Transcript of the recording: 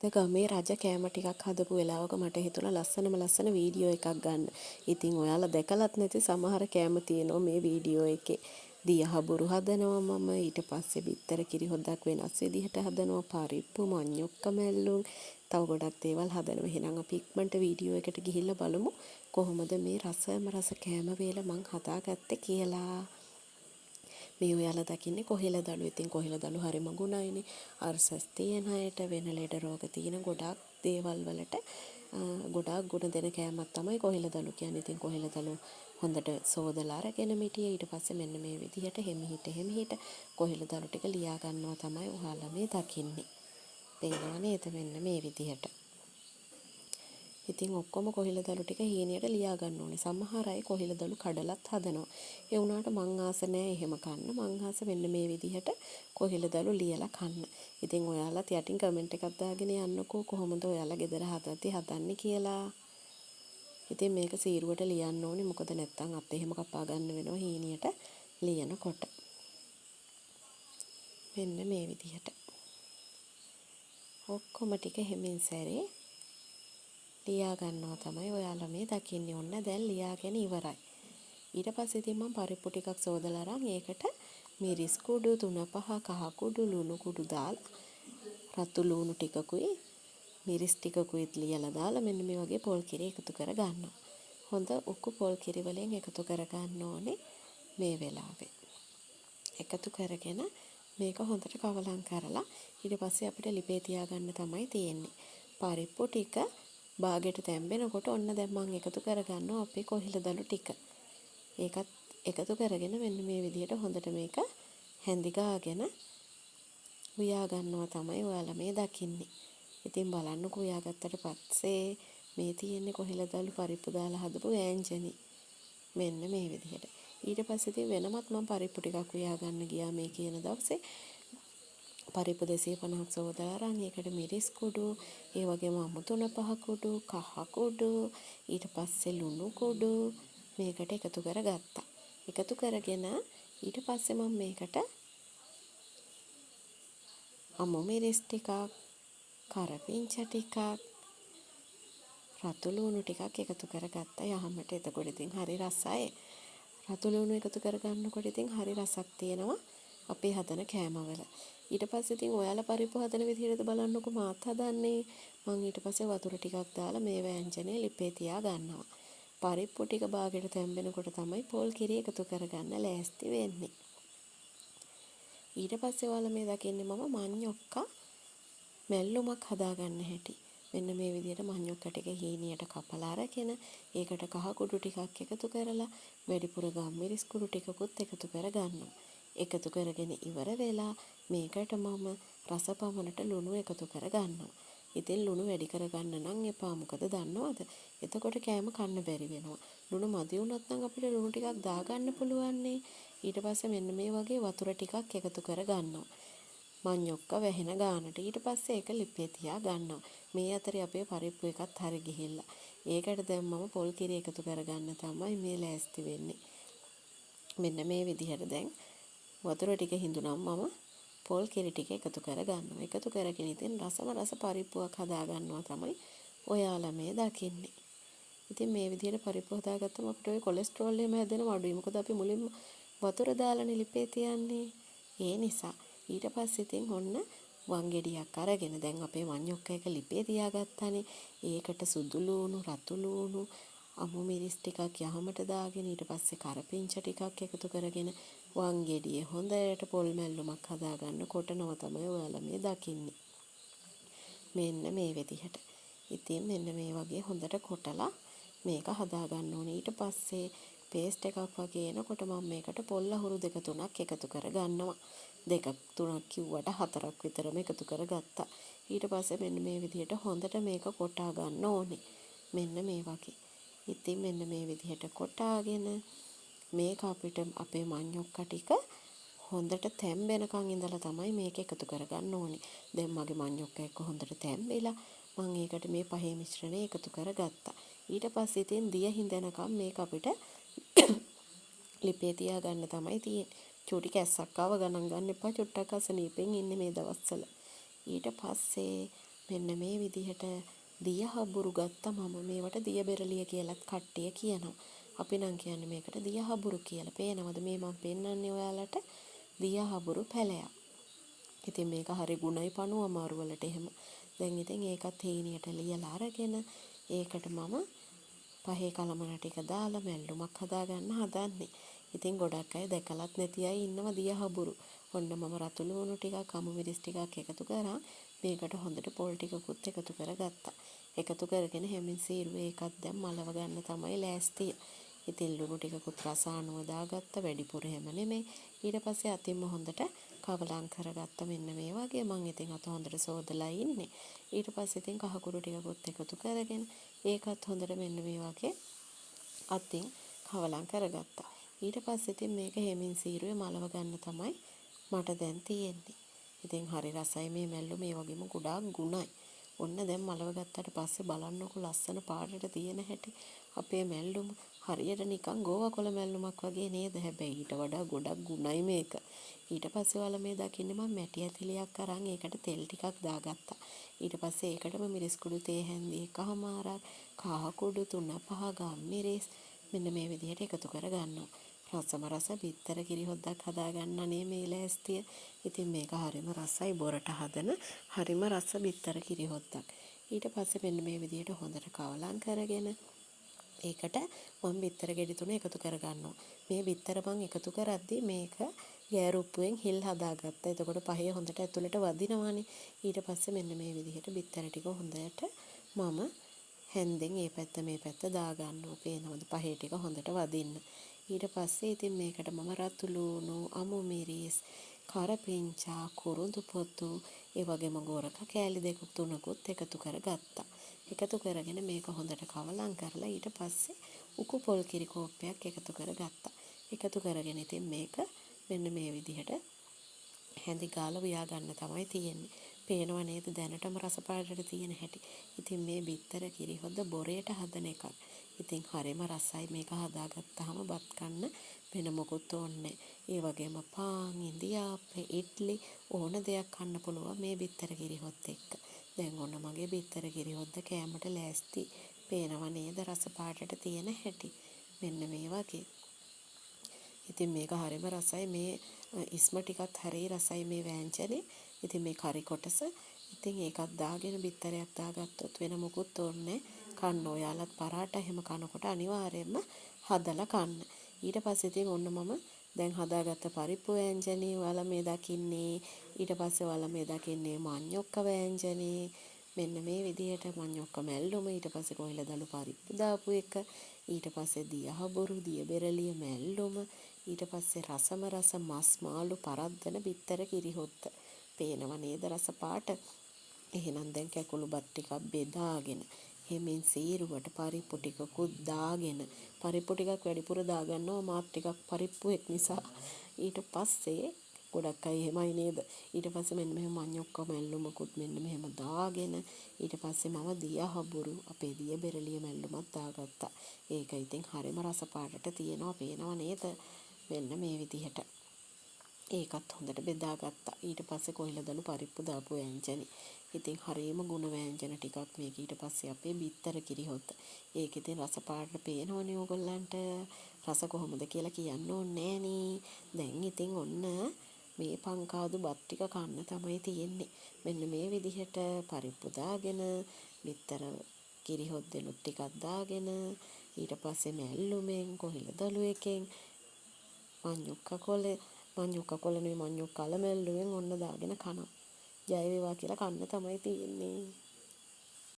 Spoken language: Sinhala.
ගමේ රජ කෑම ටිකක් හදපු වෙලාවක මට හිතුණා ලස්සනම ලස්සන වීඩියෝ එකක් ගන්න. ඉතින් ඔයාලා දැකලත් නැති සමහර කෑම තියෙනවා මේ වීඩියෝ එකේ. දියහබුරු හදනවා මම. ඊට පස්සේ බිත්තර කිරි හොදක් වෙනස් විදිහට හදනවා. පරිප්පු, මඤ්ඤොක්ක මැල්ලුම්, තව ගොඩක් දේවල් හදනවා. එහෙනම් අපි ඉක්මනට වීඩියෝ එකට ගිහිල්ලා බලමු කොහොමද මේ රසම රස කෑම වේල මං හදාගත්තේ කියලා. මේ ඔයාලා දකින්නේ කොහෙල දළු. ඉතින් කොහෙල දළු හරිම ගුණයිනේ. අර්සස් තියෙන අයට, වෙන ලෙඩ රෝග තියෙන ගොඩාක් දේවල් වලට ගොඩාක් ගුණ දෙන කෑමක් තමයි කොහෙල දළු කියන්නේ. ඉතින් කොහෙල දළු හොඳට සෝදලා අරගෙන මිටිය ඊට පස්සේ මෙන්න මේ විදිහට හෙමිහිට හෙමිහිට කොහෙල දළු ටික ලියා ගන්නවා තමයි ඔයාලා මේ දකින්නේ. පේනව නේද මෙන්න මේ විදිහට. ඉතින් ඔක්කොම කොහිල දළු ටික හීනියට ලියා ගන්න ඕනේ. සමහර අය කොහිල දළු කඩලත් හදනවා. ඒ වුණාට මං ආස නෑ එහෙම කන්න. මං ආස මෙන්න මේ විදිහට කොහිල දළු ලියලා කන්න. ඉතින් ඔයාලත් යටින් කමෙන්ට් එකක් දාගෙන යන්නකෝ කොහොමද ඔයාලා ගෙදර හදද්දි හදන්නේ කියලා. ඉතින් මේක සීරුවට ලියන්න ඕනේ. මොකද නැත්තම් අත් එහෙම කපා ගන්න වෙනවා හීනියට ලියනකොට. මෙන්න මේ විදිහට. ඔක්කොම ටික හෙමින් සැරේ ලියා ගන්නවා තමයි ඔයාලා මේ දකින්නේ. ඔන්න දැන් ලියාගෙන ඉවරයි. ඊට පස්සේ ඉතින් මම පරිප්පු ටිකක් සෝදලා අරන් ඒකට මිරිස් කුඩු 3-5, කහ කුඩු, ලුණු කුඩු දාලා, රතු ලුණු ටිකකුයි මිරිස් ටිකකුයිත් ලියලා දාලා මෙන්න මේ වගේ පොල් කිරි එකතු කර ගන්නවා. හොඳ උකු පොල් කිරි වලින් එකතු කර ගන්න ඕනේ මේ වෙලාවේ. එකතු කරගෙන මේක හොඳට කවලම් කරලා ඊට පස්සේ අපිට ලිපේ තියාගන්න තමයි තියෙන්නේ. පරිප්පු ටික බාගෙට තැම්බෙනකොට ඔන්න දැන් මං එකතු කරගන්නවා අපේ කොහිල දළු ටික. ඒකත් එකතු කරගෙන මෙන්න මේ විදිහට හොඳට මේක හැඳි ගාගෙන උයා ගන්නවා තමයි ඔයාලා මේ දකින්නේ. ඉතින් බලන්නකෝ උයාගත්තට පස්සේ මේ තියෙන්නේ කොහිල දළු පරිප්පු දාලා හදපු වෑංජනේ. මෙන්න මේ විදිහට. ඊට පස්සේ ඉතින් වෙනමත් මං පරිප්පු ටිකක් උයා ගන්න ගියා මේ කියන දවසේ. පරිප්පු 250ක් සෝදලා අරන් ඒකට මිරිස් කුඩු, ඒ වගේම අමු 3-5 කුඩු, කහ කුඩු, ඊට පස්සේ ලුණු කුඩු මේකට එකතු කරගත්තා. එකතු කරගෙන ඊට පස්සේ මම මේකට අමු මිරිස් ටිකක්, කරපිංච ටිකක්, රතු ලුණු ටිකක් එකතු කරගත්තා යහමට. එතකොට ඉතින් හරි රසයි. රතු ලුණු එකතු කරගන්නකොට ඉතින් හරි රසක් තියෙනවා අපේ හදන කෑමවල. ඊට පස්සේ ඉතින් ඔයාලා පරිප්පු හදන විදිහටද බලන්නකෝ මාත් හදන්නේ. මං ඊට පස්සේ වතුර ටිකක් දාලා මේ වෑංජනේ ලිපේ තියා ගන්නවා. පරිප්පු ටික බාගෙට තැම්බෙනකොට තමයි පොල් කිරි එකතු කරගන්න ලෑස්ති වෙන්නේ. ඊට පස්සේ ඔයාලා මේ දකින්නේ මම මඤ්ඤොක්කා මැල්ලුමක් හදාගන්න හැටි. මෙන්න මේ විදිහට මඤ්ඤොක්ක ටික හීනියට කපලා අරගෙන ඒකට කහ කුඩු ටිකක් එකතු කරලා වැඩිපුර ගම්මිරිස් කුඩු ටිකකුත් එකතු කරගන්නවා. එකතු කරගෙන ඉවර වෙලා මේකට මම රස පමණට ලුණු එකතු කරගන්නවා. ඉතින් ලුණු වැඩි කරගන්න නම් එපා. මොකද දන්නවද? එතකොට කෑම කන්න බැරි වෙනවා. ලුණු මදි වුණත් නම් අපිට ලුණු ටිකක් දාගන්න පුළුවන්නේ. ඊට පස්සේ මෙන්න මේ වගේ වතුර ටිකක් එකතු කරගන්නවා. මඤ්ඤොක්ක වැහෙන ගානට. ඊට පස්සේ ඒක ලිපේ තියා ගන්නවා. මේ අතරේ අපේ පරිප්පු එකත් හරි ගිහිල්ලා. ඒකට දැන් මම පොල් කිරි එකතු කරගන්න තමයි මේ ලෑස්ති වෙන්නේ. මෙන්න මේ විදිහට දැන් වතුර ටික හිඳුනම් මම පොල් කිරි ටික එකතු කරගන්නවා. එකතු කරගෙන ඉතින් රසම රස පරිප්පුවක් හදා ගන්නවා තමයි ඔයාලා මේ දකින්නේ. ඉතින් මේ විදිහට පරිප්පු හදාගත්තම අපිට ඔය කොලෙස්ටරෝල් එහෙම හැදෙනව අඩුයි. මොකද අපි මුලින්ම වතුර දාලානේ ලිපේ තියන්නේ. ඒ නිසා ඊට පස්සේ ඉතින් ඔන්න වංගෙඩියක් අරගෙන දැන් අපේ මඤ්ඤොක්ක එක ලිපේ තියාගත්තානේ. ඒකට සුදු ලූණු, රතු ලූණු, අමු මිරිස් ටිකක් යහමට දාගෙන ඊට පස්සේ කරපිංච ටිකක් එකතු කරගෙන වංගෙඩියේ හොඳට පොල් මැල්ලුමක් හදාගන්න කොටනවා තමයි ඔයාලා මේ දකින්නේ. මෙන්න මේ විදිහට. ඉතින් මෙන්න මේ වගේ හොඳට කොටලා මේක හදාගන්න ඕනේ. ඊට පස්සේ පේස්ට් එකක් වගේ එනකොට මම මේකට පොල් අහුරු 2-3ක් එකතු කරගන්නවා. 2-3ක් කිව්වට 4ක් විතරම එකතු කරගත්තා. ඊට පස්සේ මෙන්න මේ විදිහට හොඳට මේක කොටා ගන්න ඕනේ. මෙන්න මේ වගේ. ඉතින් මෙන්න මේ විදිහට කොටාගෙන මේක අපිට අපේ මඤ්ඤොක්ක ටික හොඳට තැම්බෙනකන් ඉඳලා තමයි මේක එකතු කරගන්න ඕනේ. දැන් මගේ මඤ්ඤොක්ක එක්ක හොඳට තැම්බිලා මං ඒකට මේ පහේ මිශ්‍රණය එකතු කරගත්තා. ඊට පස්සේ ඉතින් දිය හිඳෙනකන් මේක අපිට ලිපේ තියාගන්න තමයි තියෙන්නේ. චූටි කැස්සක් ආව ගණන් ගන්න එපා. චුට්ටක් අසනීපෙන් ඉන්නේ මේ දවස්වල. ඊට පස්සේ මෙන්න මේ විදිහට දිය හබුරු ගත්තා මම. මේවට දිය බෙරළිය කියලත් කට්ටිය කියනවා. අපි නම් කියන්නේ මේකට දිය හබුරු කියලා. පේනවද මේ මම පෙන්වන්නේ ඔයාලට දිය හබුරු පැලයක්. ඉතින් මේක හරි ගුණයි පණුව අමාරු වලට එහෙම. දැන් ඉතින් ඒකත් හීනියට ලියලා අරගෙන ඒකට මම පහේ කලමන ටික දාලා මැල්ලුමක් හදාගන්න හදන්නේ. ඉතින් ගොඩක් අය දැකලත් නැති අය ඉන්නවා දිය හබුරු. ඔන්න මම රතු ලුණු ටිකක් අමු මිරිස් ටිකක් එකතු කරා මේකට හොඳට පොල් ටිකකුත් එකතු කරගත්තා. එකතු කරගෙන හෙමින් සීරුවේ ඒකත් දැන් මලව ගන්න තමයි ලෑස්තිය. ඉතින් ලුණු ටිකකුත් රස අනුව දාගත්ත, වැඩිපුර එහෙම නෙමෙයි. ඊට පස්සේ අතින්ම හොඳට කවලම් කරගත්ත මෙන්න මේ වගේ. මං ඉතින් අත හොඳට සෝදලා ඉන්නේ. ඊට පස්සේ ඉතින් කහකුරු ටිකකුත් එකතු කරගෙන ඒකත් හොඳට මෙන්න මේ වගේ අතින් කවලම් කරගත්තා. ඊට පස්සේ ඉතින් මේක හෙමින් සීරුවේ මලව ගන්න තමයි මට දැන් තියෙන්නේ. ඉතින් හරි රසයි මේ මැල්ලුම. ඒ වගේම ගොඩාක් ගුණයි. ඔන්න දැන් මලව ගත්තට පස්සේ බලන්නකෝ ලස්සන පාටට තියෙන හැටි. අපේ මැල්ලුම හරියට නිකන් ගෝවා කොළ මැල්ලුමක් වගේ නේද? හැබැයි ඊට වඩා ගොඩක් ගුණයි මේක. ඊට පස්සේ ඔයාලා මේ දකින්නේ මම මැටි ඇතිලියක් අරන් ඒකට තෙල් ටිකක් දාගත්තා. ඊට පස්සේ ඒකටම මිරිස් කුඩු තේ හැන්දි එකහමාරක්, කහ කුඩු 3-5 ගම්මිරිස් මෙන්න මේ විදිහට එකතු කරගන්නවා. රසම රස බිත්තර කිරි හොද්දක් හදාගන්න අනේ මේ ලෑස්තිය. ඉතින් මේක හරිම රසයි, බොරට හදන හරිම රස බිත්තර කිරි හොද්දක්. ඊට පස්සේ මෙන්න මේ විදිහට හොඳට කවලම් කරගෙන ඒකට මම බිත්තර ගෙඩි 3 එකතු කරගන්නවා. මේ බිත්තර මං එකතු කරද්දි මේක ගෑරුප්පුවෙන් හිල් හදාගත්තා. එතකොට පහේ හොඳට ඇතුළට වදිනවානේ. ඊට පස්සේ මෙන්න මේ විදිහට බිත්තර ටික හොඳට මම හැන්දෙන් ඒ පැත්ත මේ පැත්ත දාගන්නවා. පේනවද පහේ ටික හොඳට වදින්න. ඊට පස්සේ ඉතින් මේකට මම රතු ලූණු, අමු මිරිස්, කරපිංචා, කුරුඳු පොතු, ඒ වගේම ගොරක කෑලි දෙක තුනකුත් එකතු කරගත්තා. එකතු කරගෙන මේක හොඳට කවලම් කරලා ඊට පස්සේ උකු පොල් කිරි කෝප්පයක් එකතු කරගත්තා. එකතු කරගෙන ඉතින් මේක මෙන්න මේ විදිහට හැඳි ගාලා උයා ගන්න තමයි තියෙන්නේ. පේනව නේද දැනටම රස පාටට තියෙන හැටි. ඉතින් මේ බිත්තර කිරි හොද්ද බොරයට හදන එකක්. ඉතින් හරිම රසයි මේක හදාගත්තාම බත් කන්න වෙන මොකුත් ඕනේ නෑ. ඒ වගේම පාන්, ඉඳිආප්ප, ඉඩ්ලි ඕන දෙයක් කන්න පුළුවන් මේ බිත්තර කිරි හොද්ද එක්ක. දැන් ඔන්න මගේ බිත්තර කිරි හොද්ද කෑමට ලෑස්ති. පේනව නේද රස පාටට තියෙන හැටි. මෙන්න මේ වගේ. ඉතින් මේක හරිම රසයි. මේ ඉස්ම ටිකත් හරි රසයි මේ වෑංජනේ. ඉතින් මේ කරි කොටස. ඉතින් ඒකත් දාගෙන බිත්තරයක් දාගත්තොත් වෙන මොකුත් ඕනේ කන්න. ඔයාලත් පරාටා එහෙම කනකොට අනිවාර්යයෙන්ම හදලා කන්න. ඊට පස්සේ ඉතින් ඔන්න මම දැන් හදාගත්ත පරිප්පු වෑංජනේ ඔයාලා මේ දකින්නේ. ඊට පස්සේ ඔයාලා මේ දකින්නේ මඤ්ඤොක්ක වෑංජනේ. මෙන්න මේ විදිහට මඤ්ඤොක්ක මැල්ලුම, ඊට පස්සේ කොහිල දළු පරිප්පු දාපු එක, ඊට පස්සේ දියහබුරු දිය බෙරළිය මැල්ලුම, ඊට පස්සේ රසම රස මස් මාළු පරද්දන බිත්තර කිරි හොද්ද. පේනව නේද රස පාට? එහෙනම් දැන් කැකුළු බත් ටිකක් බෙදාගෙන හෙමින් සීරුවට පරිප්පු ටිකකුත් දාගෙන, පරිප්පු ටිකක් වැඩිපුර දාගන්නවා මාත් ටිකක් පරිප්පුවෙක් නිසා. ඊට පස්සේ ගොඩක් අය එහෙමයි නේද? ඊට පස්සේ මෙන්න මෙහෙම මඤ්ඤොක්ක මැල්ලුමකුත් මෙන්න මෙහෙම දාගෙන ඊට පස්සේ මම දියහබුරු අපේ දිය බෙරළිය මැල්ලුමක් දාගත්තා. ඒක ඉතින් හරිම රස පාටට තියෙනවා, පේනව නේද? මෙන්න මේ විදිහට. ඒකත් හොඳට බෙදාගත්තා. ඊට පස්සේ කොහිල දළු පරිප්පු දාපු වෑංජනේ. ඉතින් හරිම ගුණ වෑංජන ටිකක් මේක. ඊට පස්සේ අපේ බිත්තර කිරි හොද්ද. ඒක ඉතින් රස පාටට පේනවනේ ඕගොල්ලන්ට. රස කොහොමද කියලා කියන්න ඕනේ නෑනේ. දැන් ඉතින් ඔන්න මේ පංකාදු බත් ටික කන්න තමයි තියෙන්නේ. මෙන්න මේ විදිහට පරිප්පු දාගෙන බිත්තර කිරි හොද්දෙනුත් ටිකක් දාගෙන ඊට පස්සේ මැල්ලුමෙන් කොහිල දළු එකෙන් මඤ්ඤොක්ක කොළ, මඤ්ඤොක්ක කොළ නෙවෙයි මඤ්ඤොක්ක අල මැල්ලුවෙන් ඔන්න දාගෙන කනවා. ජය වේවා කියලා කන්න තමයි තියෙන්නේ.